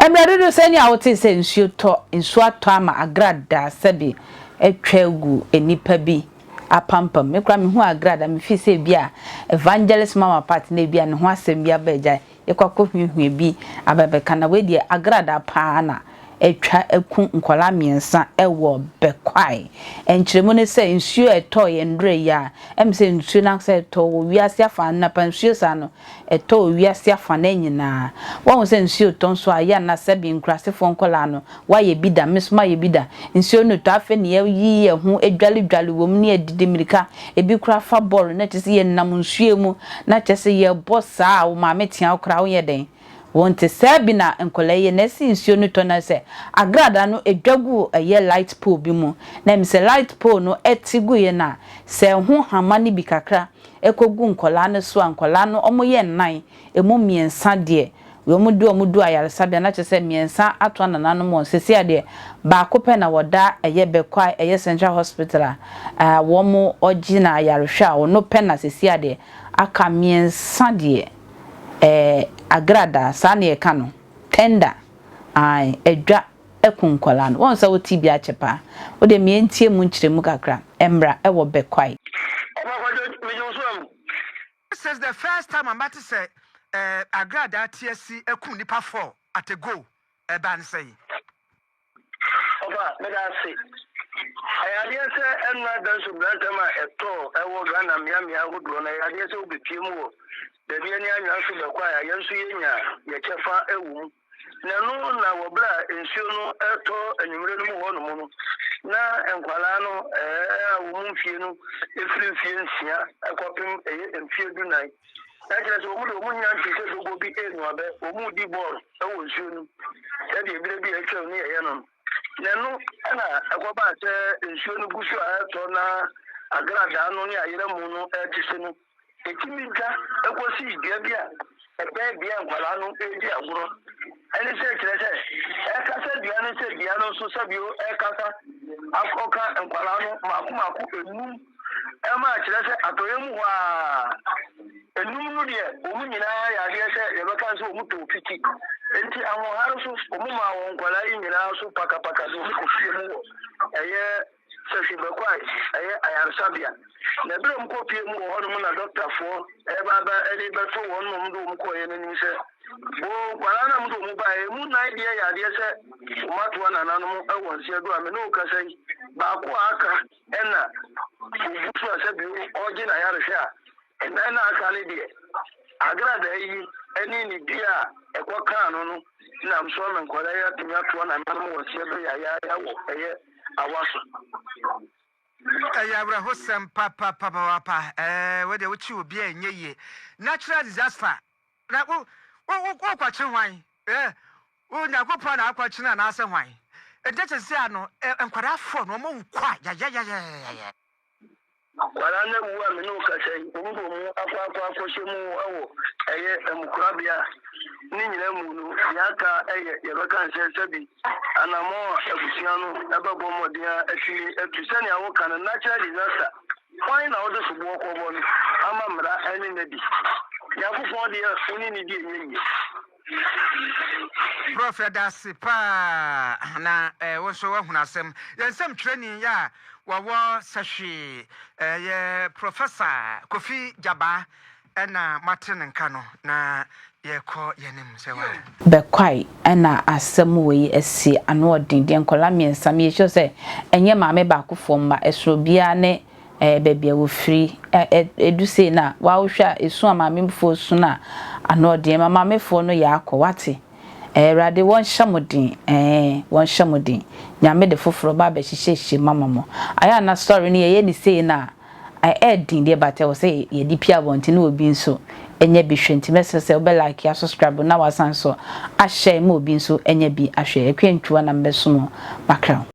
Mmerɛ dodo sɛnea wote sɛ nsuo tɔ, nsuo atɔ ama agradaa sɛbi atwa agu nnipa bi apampam. Me koraa mehu agradaa mefii sɛ ebi a Evangelist Mama Pat na ebi a ne ho asɛm bi aba agya yɛkɔ akɔhuahua bi aba bɛka na wei deɛ agradaa paa na atwa aku nkwadaa mmiɛnsa wɔ Bɛkwae. Nkyerɛmu ne sɛ nsuo a ɛtɔeɛ nnora yi a ɛm sɛ nsuo no ankasa ɛtɔ wɔ wiase afa anapa nsuo saa no Ɛtɔ wɔ wiase afanaa nyinaa. Woahu sɛ nsuo retɔ nso a, ɛyɛ a na sɛbe nkurasefoɔ nkwadaa no, woayɛ bi da, me nso mayɛ bi da. Nsuo no retɔ, afei na yɛyi yɛn ho dwaledwale wɔ mu ne yɛdidi mmirika, ebi koraa fa bɔɔlo na kyerɛ sɛ yɛnam nsuo mu na kyerɛ sɛ yɛbɔ saa a, wo maame tea wo koraa wonyɛ dɛn? Wonte. Saa bi na nkwadaa yi yɛ na ɛse nsuo no tɔ no sɛ agradaa no dwa gu ɛyɛ light pole bi mu na ɛm sɛ light pole no te guiɛ no a, sɛ ɛho hama no bi kakra kɔgu nkwadaa no so a, nkwadaa no wɔyɛ nnan, ɛmu mmiɛnsa deɛ wɔn de wɔn du ayaresabea na kyerɛ sɛ mmiɛnsa atoa nananom wɔn, seesei a deɛ baako pɛ na wɔda ɛyɛ Bɛkwae ɛyɛ Central Hospital a wɔn ɔgye na ayarehwɛ a ɔno pɛ na seesei a deɛ aka mmiɛnsa deɛ ɛɛ agradaa saa na yɛka no tender ae adwa aku nkwadaa no. Woahu sɛ wo te bi akyɛ paa. Wo deɛ meɛ ntie mu nkyerɛmu kakra. Ɛmmra ɛwɔ Bɛkwae. Ɔba Kwadwo, megye wo so amu. This is the first time a mate sɛ eh, agradaa te asi akum nipa four at a go. Ɛbaa ne sɛn? Ɔfa, meda ase. Ɛyɛ adeɛ sɛ ɛnna Danso Brantam a ɛtɔɔ ɛwɔ Ghana mmeammea ahodoɔ no, ɛyɛ adeɛ sɛ wobɛpie mu wɔ baabi ani anwea nso bɛkwae a yɛn nso yɛnya yɛ kyɛfa wɔ mu. Na ɛno na wɔ berɛ a nsuo no retɔ anwummerɛ no mu hɔ nom no, na nkwadaa no a wɔn mfie no firi mfie nsia kɔpem ɛyɛ mfie dunan, na kyerɛ sɛ wɔn de wɔn nnya ntee sɛ dogo bi renua bɛ, wɔn redi bɔɔl wɔ nsuo no mu sɛdeɛ berɛ bi a atwam ne yɛyɛ no no. Na ɛno na ɛkɔbaa sɛ nsuo no gu so a ɛretɔ na agradaa no ne ayerɛmo no retese no, Etumi dwa kosii dua bi a ɛbɛn bea a nkwadaa no redi agorɔ. Ɛne sɛ kyerɛ sɛ ɛrekasa dua no sɛ dua no nso sɛbio ɛrekasa akɔka nkwadaa no mmaako mmaako enum ɛma kyerɛ sɛ atɔeɛ mu hɔ a enum no deɛ wɔn nyinaa yɛ adeɛ sɛ yɛbɛka sɛ wɔn tɔɔ piti. Enti ahoɔhare so wɔn maa wɔn nkwadaa yi nyinaa so pakapaka de wɔn kɔ fie mu wɔ ɛyɛ Sɛ hwɛ bɛkɔ a ɛyɛ ayaresabea. Na berɛ a wɔkɔpue mu wɔ hɔnom na dɔktafoɔ reba aba de bɛto wɔn na wɔde wɔn kɔeɛ no anim sɛ, Boo, nkwadaa no a mode wɔn baeɛ, emu nnan deɛ yɛ adeɛ sɛ wɔatoa nananom wɔ nseɛ do a me ne wo kasa yi, baako a aka na ɔgu so a sɛ bio ɔregye n'ayarehwɛ a, nnan no a aka no deɛ, agradaa yi ne ne dua a ɛkɔkaa no no nam so ama nkwadaa yi atumi atoa nananom wɔ nseɛ do yayaaya wɔ ɛyɛ awa so. Ɛyɛ awerɛhosɛm papapapapa ɛɛ wo deɛ wokyi obi a ɛnyɛ yie natural disaster na wo wo wo wokɔkye hwan ɛɛ wo Nyankopɔn na akɔkye no anaasɛ hwan ɛnti kyɛ sɛ ano nkwadaa fɔ no wɔn awu kwa yayayayayaya. Akwadaa no awu a me ne wo kasa yi, wɔn de wɔn akɔ akɔ akɔhyɛ mu wɔ ɛyɛ amukorabea ne nyinaa mu no, deɛ aka yɛ yɛbɛka no sɛ sɛbi anammɔn a abusua no bɛbɔ mmɔden a atumi atu. Sɛnea woka no, natural disaster, hwan na wode soboɔ kɔbɔ no ama mmara ne no adi? Nyankopɔn deɛ wo ne no di ɛnyɛ yie. Prof yɛda ase paa na eh, wo nso woahunu asɛm. Yɛn nsɛmtwerɛni yɛ a wɔwɔ sɛhwee ɛyɛ Professor Kofi Gyabaa ɛna moate ne nka no na yɛkɔ yɛn anim sɛ wa. Bɛkwae ɛna asɛm wei asi ano ɔden deɛ nkwadaa mmiɛnsa meyɛ sure sɛ ɛnyɛ maame baakofoɔ mma ɛsono obiara ne Ɛɛ baabi a wɔfiri. Ɛ ɛ ɛdu sei no a, waa wohwɛ a, esu a maamefoɔ su no a, ano ɔden. Ɛma maamefoɔ no yɛ akɔ, wate? Ɛɛ Awurade, wɔnhyɛ mo den, ɛɛ, wɔnhyɛ mo den. Nyame de foforɔ ba abɛhyehyɛhyehyɛ mu ama mo. Ayɛ a na story no yɛyɛ no sei no a, ɛ ɛɛden deɛ but ɛwɔ sɛ yɛde pue abɔnten na obi nso anya bi hwɛ. Nti mɛsrɛ sɛ wobɛ like, asubscribe na wasan nso ahyɛ ma obi nso anya bi ahwɛ. Akua Ntwuwa na mebɛsom wo. Makra wo.